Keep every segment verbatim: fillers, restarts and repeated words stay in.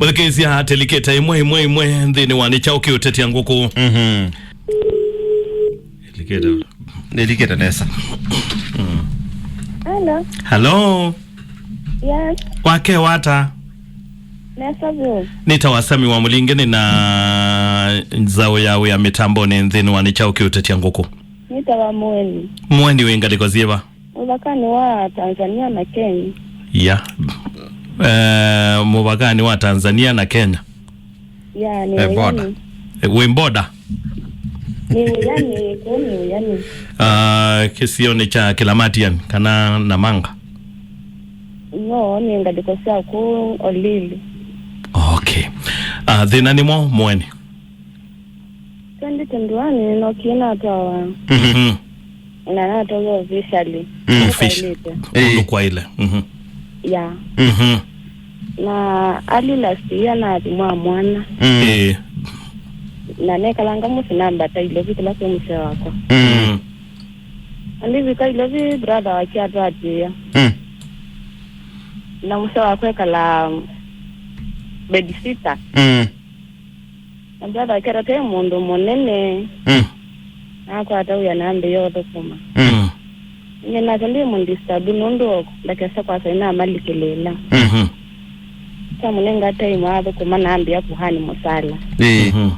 Thikĩĩsya teliketa ĩmwe, ĩmwe, ĩmwe nthĩnĩ wa Nĩ Kyaũ Kĩũtetya Ngũkũ. Mhm. Teliketa. Teliketa nesa. Hello. Hello. Yes. Wake wata? Nesa vyũ. Nĩ ta wasami wa mũlinge nĩ na nzaũ ya wĩa mĩtambonĩ nthĩnĩ wa Nĩ Kyaũ Kĩũtetya Ngũkũ. Nĩ ta wa Mũeni. Mũeni wĩ ngalĩko syĩva? Mũvakanĩ wa Tanzania na Kenya. Ya. Eh, mũvakanĩ wa Tanzania na Kenya. Ya, nĩ eh, border. Ũyani. Eh, wĩ border? Nĩ Ũyani, kũu nĩ Ũyani. Ah, kĩsionĩ kya Kilamatian kana Namanga? No, nĩ ngalĩko sya kũu Olili. Okay. Ah, thĩna nĩ mwaũ Mũeni? Twenty twenty-one nĩnookie natwawa. Mhm. Na natwawa officially. Mm. Offici-, nĩkaĩlĩte. Eh. Ũndũ kwaĩle. Mhm. Ya. Mhm. Na early last year nathi mwa mwana. Mm. Eh. Na nekalanga mũsyĩ nambata Ilovi kũla kwĩ mũsee wakwa. Mm. Mm. Andivika Ilovi, brother wake atwatĩĩa. Mm. Na mũsee wakwa ekala bedsitter. Mm. Na brother akera te mũndũ mũnene. Mm. Nakwata wĩa nambĩĩa ũthũkũma. Mm. Nyie nake ndĩ mũndisturb nũndũ ndakesa kwasa inamalikĩlĩĩla. Mhm. Kyamũnenga time athũkũma nambĩĩa kuhani mũsala. Ĩĩ. Mhm.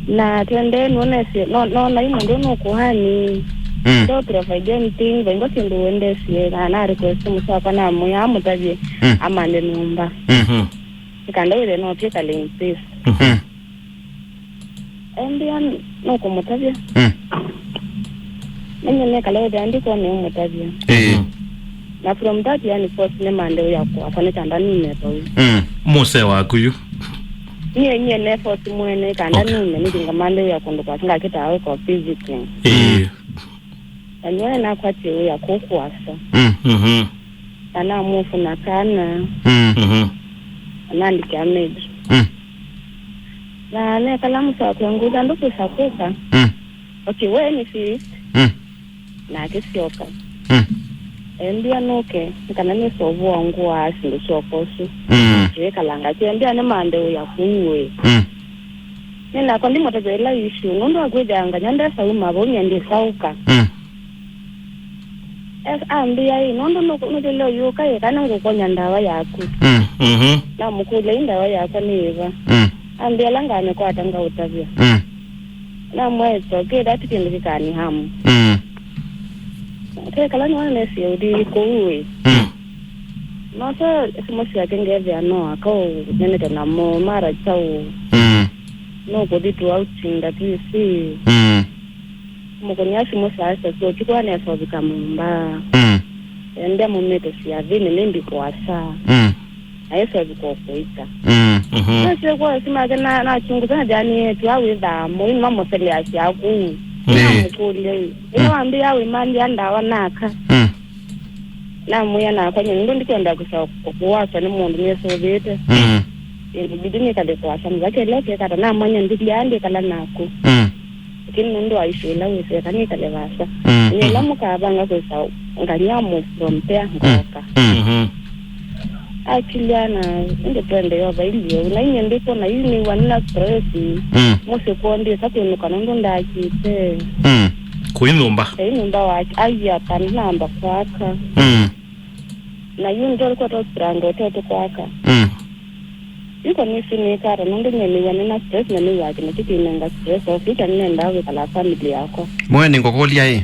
Na twendee nũnesie, no, no, nai mũndũ nũ kuhani. Mm. Ndo provide anything, vaingo kĩndũ wendesie, na na request mũsakwa namwĩa amũtavye. Mm. Amanthe nyũmba. Mhm. Nĩkanda wĩthĩe no twĩkale in peace. Mhm. Embĩa nũkũmũtavya. Mm. Menye nekala wĩthĩa ndikwona ũmũtavya. Eh. Mhm. Na from that yani force nĩmanthe wĩa kwakwa nĩkanda nume vau. Mm. Mũsee waku yu. Nyie, nyie ne force mwene kanda okay. Nume nĩthinga manthe wĩa kũndũ kwake ngakĩtaa wĩka visiting. Eh. Mm. Na nĩwe nakwatie wĩa kũu kũasa. Mm. Mhm. Na namũfuna kana. Mm. Mhm. Na nandĩkĩa maid. Mm. Na nekala mũsakwe ngutha ndũkwĩsa kũka. Mm. Okay, we nĩ fees. Mm. Na akĩsyoka. Mm. Embĩa nũke, nĩ kana nĩsovũa ngũa syĩndũ syokwa ũsu. Mm. Twĩkalanga, kĩembĩa nĩ manthe wĩa kũu ĩ. Mm. Nĩ nakwa ndimũtavya ĩla issue, nũndũ akwĩthĩa nganya ndesa uma vau nyie ndĩsaũka. Mm. Es ambĩa ĩ, nũndũ nũkũlile ũyũka ĩ, kana ngũkonya ndawa yaku. Mm. Mhm. Namũkũlya ĩ ndawa yakwa nĩ ĩva? Mm. Ambĩa ĩla ngamĩkwata ngaũtavya. Mm. Namwĩa it's okay, that kĩndũ kĩkanihamu. Mm. Twekala nĩwona nesie ũthi kũu ĩ. Mm. Nosa simũ syake ngethĩa no akaũnenete namo mara kyaũ. Mm. Nũkũthi tu outing that we see. Mm. Mũkũnia simũ saa sita sya ũtukũ anesoovika mũmba. Mm. Ende mumĩte syathĩnĩ nĩmbi kũasa. Mm. Aisovika ũkũita. Mm. Mhm. Nasye kwa simake na nachunguza na jani yetu awĩthaa mũi mamũseleasya kũu. Mm. Namũkũlya ĩ. Ĩla wambĩa wĩmandia ndawa naka. Mm. Namwĩa nakwa nyie nũndũ ndikwenda kũsa kũwaswa nĩ mũndũ nĩsũvĩte. Mm. Ĩndĩ bidi nĩkale kũasa mũthaka ĩla ũkekata namanya ndilyaa ndĩkala naku. Mm. Lakini nũndũ wa issue ĩla wĩsĩ eka nĩkale vaasa. Mm, nyie ĩla mhm. Mũkavanga kwĩsa nganywa mũ from there ngooka. Mm. Mhm. Akilya na ĩndĩ twende yo vailye na inyie ndĩkwona yu nĩw'a nĩna stress. Mm. Mũsyĩ kwoo ndĩsa kwĩnũka nũndũ ndakĩte. Mm. Kũi nyũmba. Kũi nyũmba wake aiya kana namba kwaka. Mm. Na yu nĩtwakwata struggle tũkwaka. Mm. Iko nĩsĩ nĩkata nũndũ nyie nĩw'a nĩna stress na nĩw'aa kĩndũ kĩkĩnenga stress of which nĩnendaa kwĩkala family yakwa. Mwe nĩngũkũlya ĩ?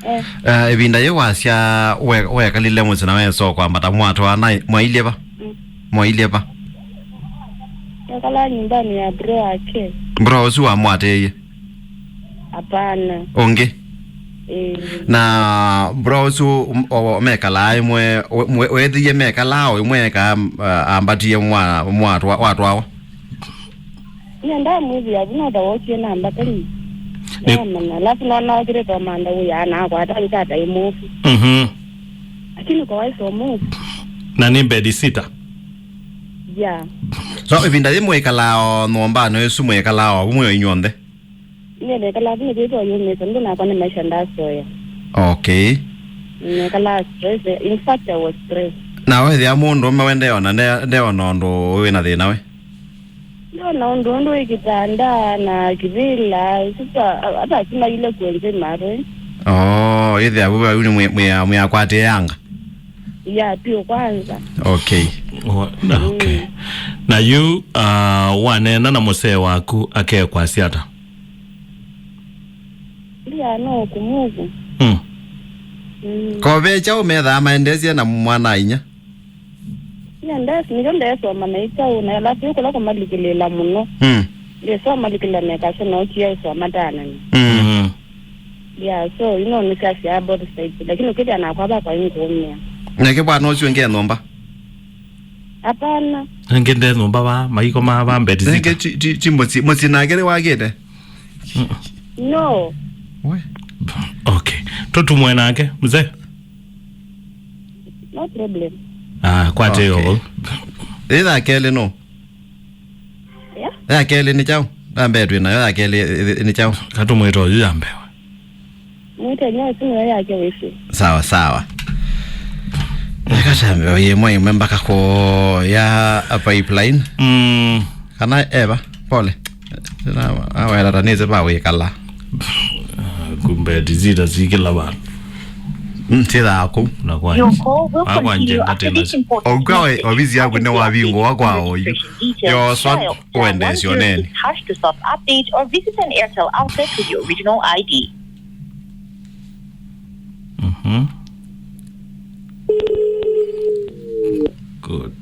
Eh. Eh, ĩvinda yĩu wasya we- wekalile mũsyĩ na wesa kwambata mwatwaana ĩ, mwailye va? Mm. Mwailye va? Twekala nyumbani ya bro ake. Bro ũsu wamwatĩĩie? Hapana. Ũngĩ? Ĩĩ. Na bro ũsu, um, o- mekalaa ĩmwe, we- we- weethĩie mekalaa o ĩmwe eka, uh, ambatie mwa- mwatwa- watwawa? Nyie ndamwĩthĩa vu notha wokie nambata nyi. Nĩ- Ndamanya. Alafu nona okĩte tomanda ũya nakwata ĩkata ĩmũfu. Mhm. Lakini kwa waiso move. Na nĩ bed sitter? Yeah. So ĩvinda yĩ mwĩkalaa o nyũmbanĩ ĩsu mwĩkalaa o vamwe o inyw'onthe? Nyie nekalaa vu nĩthĩtwa yũmĩte nũndũ nakwa nĩ maisha ndasoya. Okay. Nekalaa stress. In fact, I was stressed. Na wethĩa mũndũũme we ndeona, nde-, ndeona ũndũ wĩ na thĩna we? Ndona ũndũ ũndũ wĩ kĩtanda na kĩvĩla, sasa, a-, hata asimaile kuenze marwe. Oh, ĩthĩa vau nĩ mwĩ-, mwĩ-, mwĩakwatĩĩanga? Ya, pio kwanza. Okay. Oh, na, okay. Mm. Na yu, uh, waneena na mũsee waku akekwasya ata? Ndia no kumuvu. Mm. Mm. Ko ve kyaũ methaa maendeesye na mwana-a-inyia? Ndio ndes-, ndio ndesoma na itaũ na alafu kũla kũmalikĩlĩla mũno. Mm. Ndesoma likĩla mekasya no kia isoma tanani. Mm. Mm. Yeah, so, you know, nĩ sya sya both sides, lakini ũkĩthĩa nakwa vakwa ingũmĩa. Nake bwana ũcio nge nyũmba? Hapana. Nge nde nyũmba va, maiko ma va mbeti nake zika. Ti, ti, ti mũci, mũci nake nĩ wakĩte? No. We. Okay. Tũtumwe nake, mzee. No problem. Ah, kwate. Okay. Yo. Ĩtha kelĩ no. Yeah. Ya kelĩ nĩ kyaũ? Ya mbee twĩ nayo, ya kelĩ, ĩ-, ĩ-, nĩ kyaũ? Katũmwĩta ũyu ya mbee. Mwĩte nyo simu yo yake wĩsĩ. Sawa, sawa. Eka ta mbee yĩmwe ĩmwe mpaka ko ya pipeline. Mm. Kana eva, pole. Na, awera ta nĩse pa wĩkala. Ah, kumbe tizita sikĩla vandu. Mm, tithaa kũu. Na kwa. Your call will continue after this important message. Oka we, ovisi yaku nĩ wavingũwa kwa oyu. Yo, so, uende sioneni. Hash to stop update or visit an Airtel outlet with your original I D. Mhm. Good.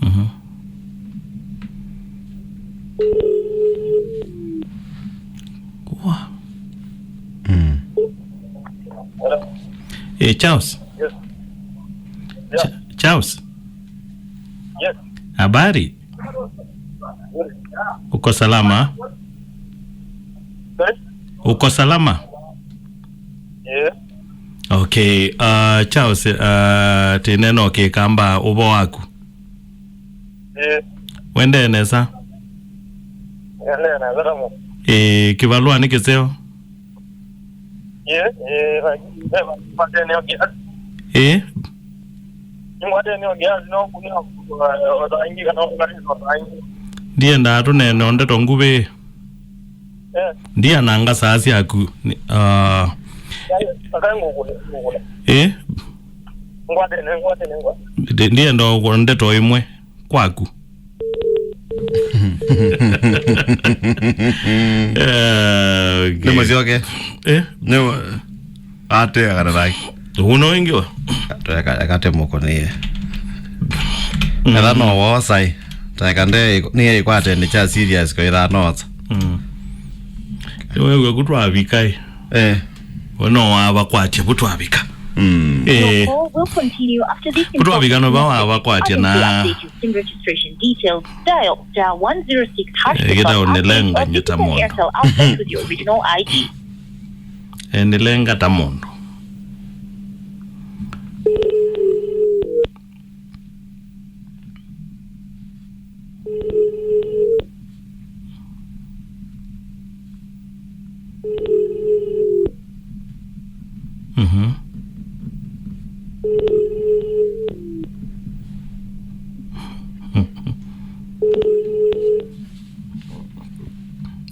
Mhm. Wa. Mm. Hello? Eh, Charles. Yes. Yeah. Cha-, Charles. Yes. Habari? Uko salama? Sorry? Uko salama? Yeah. Okay, uh, Charles, uh, tineno kikamba uvo waku. Yeah. Wende nesa? Wende nesa tamu. Eh, kivalua ni kiseo? Ye, eh, like, eh, ngwatene o kiasi. Eh? Ngwatene o kiasi, no kunia, eh, o saa ingĩ kana o kanisa o saa ingĩ. Ndiendaa tũneene o ndeto nguvĩ. Eh. Ndiananga saa syaku. Ni, ah. Aka ngũkũne, ngũkũne. Eh? Ngwatene, ngwatene, ngwa. Ndi-, ndienda o ndeto ĩmwe kwaku. Eh, okay. Nĩ mũsyoke. Eh? Nĩ ate agararaki. Uno wengi wa? Ate mũkũnĩe. Mm. Etha no wosai. Taka nde nĩ ikwate nĩ cha serious kwa ira nosa. Mm. Wewe kutwa vikai. Eh. We no wavakwatya vutwavika. Mm. Eh. Your call will continue after this important message. Vutwavika no vavakwatya na. Urgently update your SIM registration details. Dial star one zero six hash to stop update or visit an Airtel outlet with your original I D. Eh, kita unilenga nyita mondo. Eh, nilenga ta mondo. Mhm.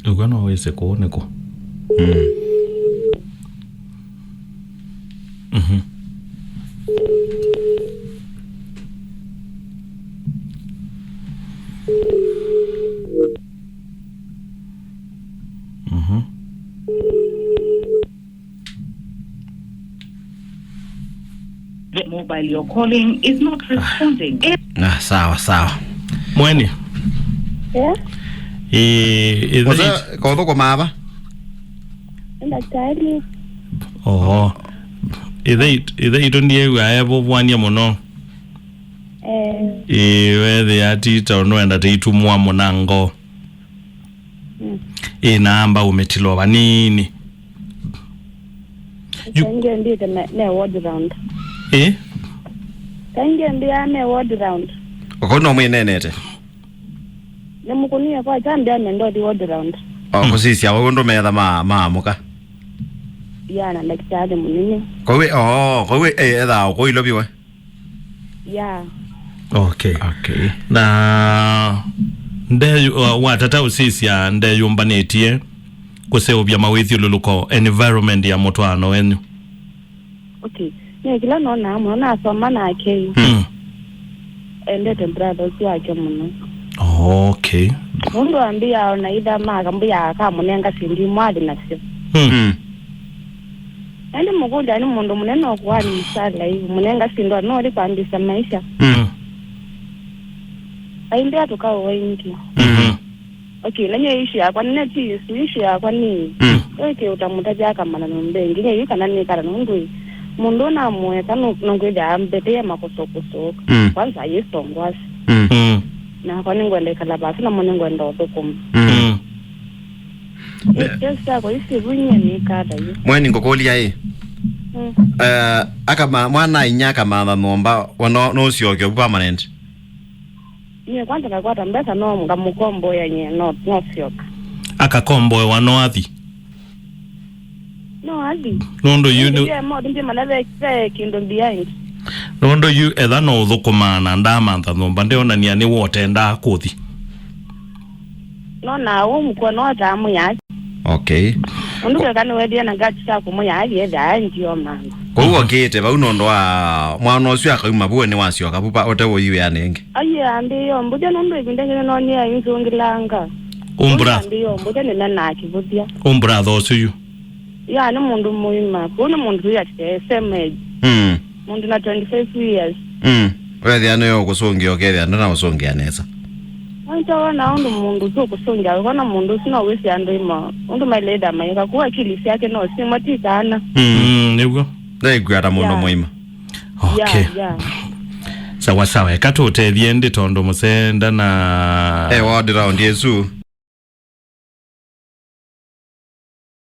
Ũkw'a no wĩsĩ kũũ nĩ kũ? Mm. Mhm. Mhm. The mobile you're calling is not responding. Ah, sawa, sawa. Mweni? Yeah? Eh, eh, mũsa, kotho kwa mava? Daktari. Oho. Ithe it-, ithe itũ ndiew'a evũvũanie mũno. Eh. Ĩĩ, wethĩa ti ta ũndũ wenda tĩitumwa mũnango. Mm. Ĩĩ, naamba ũmĩtila o vanini. Yu- Kaingĩ mbĩte me, me ward round. Ĩ? Kaingĩ mbĩa me ward round. Ũkau no mwĩneenete? Nĩmũkũnie kwa kyambĩa me ndothi ward round. O, mm, kũsisya ũndũ metha ma, maamũka. Ya na ndakĩtalĩ mũnene. Kwa wĩ, o, kwa wĩ, eh, etha ũkũilwa viwe? Yeah. Okay. Okay. Na ndeyu, uh, watata ũsisya ndeyũmbanĩtye kũseũvya mawĩthyũlũlũko, environment ya mũtwaano wenyu? Okay. Nĩ kĩla nonaa mũno nasoma nake yu. Mm. Endete brother ũsu wake mũno. Okay. Mũndũ ambĩa ona itha makambuya akamũnenga sindi mwathi nasyo. Mm. Mm. Ĩndĩ mũkũlya nĩ mũndũ mũnene ũkũani msala yu, mũnenga sindwa no ũlĩ kwambĩsya maisha. Mm. Aimbĩa tũkaũwa ingĩ. Mhm. Okay, na nye issue yakwa nĩ neti isu, issue yakwa nĩ. Mm. Ĩkĩ ũtamũtavya akamana nyũmba ĩngĩ, nye yu kana nĩkala nũndũ ĩ. Mũndũ namũeka nũngwĩthĩa ambetee makosokosoka. Mm. Kwanza ayĩsongwasi. Mm. Mm. Nakwa nĩngwenda ĩkala vasa namo nĩngwenda ũthũkũma. Mm. Mm. Ĩ, kesi yakwa isi vu nye nĩkata yu. Mweni ngũkũlya ĩ. Mm. Eh, akama, mwana inya akamantha nyũmba, wano nũsyoke vu permanent? Nye kwanza ngakwata mbesa no ngamũkomboea nye no, no syoka. Akakomboewa no athi? No athi. Nũndũ yu nĩ- Ndiye mo, ndimanya ve, ve kĩndũ behind. Nũndũ yu etha no ũthũkũmaa na ndaamantha nyũmba, ndĩonania nĩ wotendaa kũthi. No na ũmũkua no tamũya. Okay. Ũndũ keka nĩwethie na ngati sya kũmũya athi etha ndio manga. Kwoou okĩte vau nũndũ wa mwana ũsu akauma vu nĩ wasyoka vu pa ũte ũiwĩanĩ ĩngĩ. Aiye ambĩĩo mbũthya nũndũ ĩvinda ngĩ nĩnonie inzũngĩlanga. Ũmbra. Ambĩĩo mbũthya nĩmenaa kĩvũthya. Ũmbra tha ũsu yu. Ya nĩ mũndũ mũima. Kũu nĩ mũndũ ya same age. Mm. Mũndũ na twenty-five years. Mm. Wethĩa nĩwe ũkũsũngĩa ũkethĩa ndana ũsũngĩa nesa. Waita wona ũndũ mũndũ ũsu ũkũsũngĩa wĩkona mũndũ ũsu no wĩsĩ andũ ima. Ũndũ mailĩtha maika kũu akili syake no simwe ti kana. Mm. Mm, nĩw'o. Ndaĩkw'a ta mũndũ mũima. Okay. Yeah, yeah. Sawa sawa, eka tũtethie ndi tondũ mũsenda na e ward round yesu.